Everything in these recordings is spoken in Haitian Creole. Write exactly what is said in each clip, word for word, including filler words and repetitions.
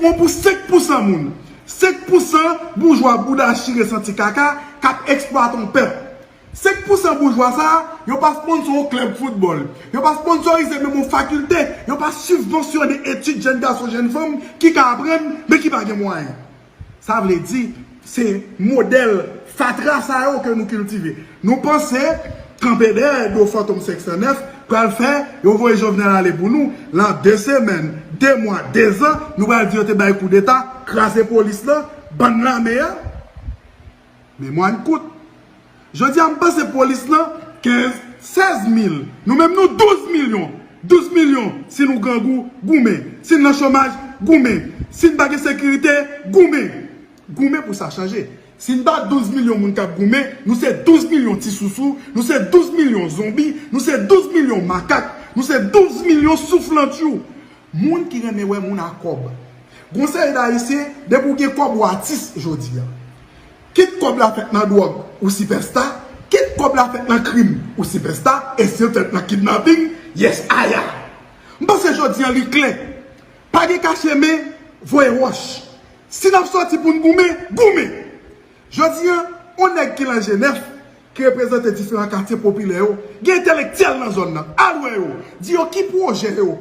Bon pou senk pousan moun. Senk pousan boujwa bouda chire santi kaka k ap eksplwate yon pèp. Senk pousan boujwa sa a, yo pa sponsor yon klèb foutbòl. Yo pa sponsorize menm yon fakilte. Yo pa sibvansyone etid jèn gason, jèn fanm ki ka aprann, men ki pa gen mwayen. Sa vle di, se modèl fatra sa yo ke nou kiltive. Nou panse kanpe dèyè do Fantom senk san nèf pral fè yo voye Jovenel ale pou nou. Lan de semèn, de mwa, de zan, nou pral di yo te bay koudeta, kraze polis lan, bann lame a. Memwa n kout. Jodi a, m panse polis lan kenz, sèz mil. Nou menm nou douz milyon. Douz milyon, si nou grangou, goumen. Si n nan chomaj, goumen. Si n pa gen sekirite, goumen. Goumen pou sa chanje. Si n pa douz milyon moun k ap goumen, nou se douz milyon ti sousou, nou se douz milyon zonbi, nou se douz milyon makak, nou se douz milyon souflantyou. Moun ki renmen wè moun a kòb. Gon seri d Ayisyen, depi w gen kòb, ou atis jodi a. Kit kòb la fèt nan dwòg, ou sipèsta. Kit kòb la fèt nan krim, ou sipèsta. E si l fèt nan kidnaping, yes aya. M panse jodi a li klè. Pa gen kache men, voye wòch. Si n ap sòti pou n goumen, goumen. Jodi a, yon nèg ki lan Jenèf, ki reprezante diferan katye popilè yo, gen entèlektyèl nan zòn nan. Al wè yo. Di yo ki pwojè yo.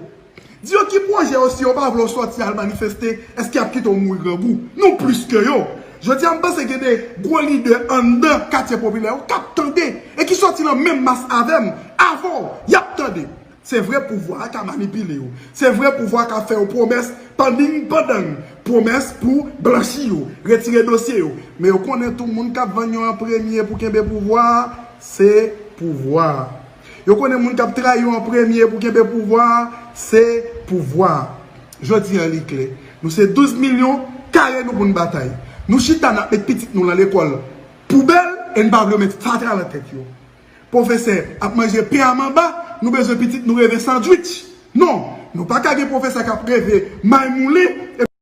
Di yo ki pwojè yo, si yo pa vle w sòti al manifeste, èske y ap kite w mouri grangou? Nou plis ke yo. Jodi a, m panse gen de gwo lidè anndan katye popilè yo k ap tande e ki sòti lan menm mas avè m, avè w, y ap tande. Se vre pouvwa a ka manipile yo. Se vre pouvwa a ka fè yo pwomès panding pandang, pwomès pou blanchi yo, retire dosye yo. Men yo konnen tou moun k ap vann yo an premye pou kenbe pouvwa a, se pouvwa a. Yo konnen moun k ap trayi yo an premye pou kenbe pouvwa a, se pouvwa a. Jodi a li klè. Nou se douz milyon, kare nou pou n batay. Nou chita n ap met pitit nou lan lekòl poubèl e n pa vle yo met fatra lan tèt yo. Pwofesè ap manje pen a manba, nou bezwen pitit nou reve sandwich. Non, nou pa ka gen pwofesè k ap reve may moulen.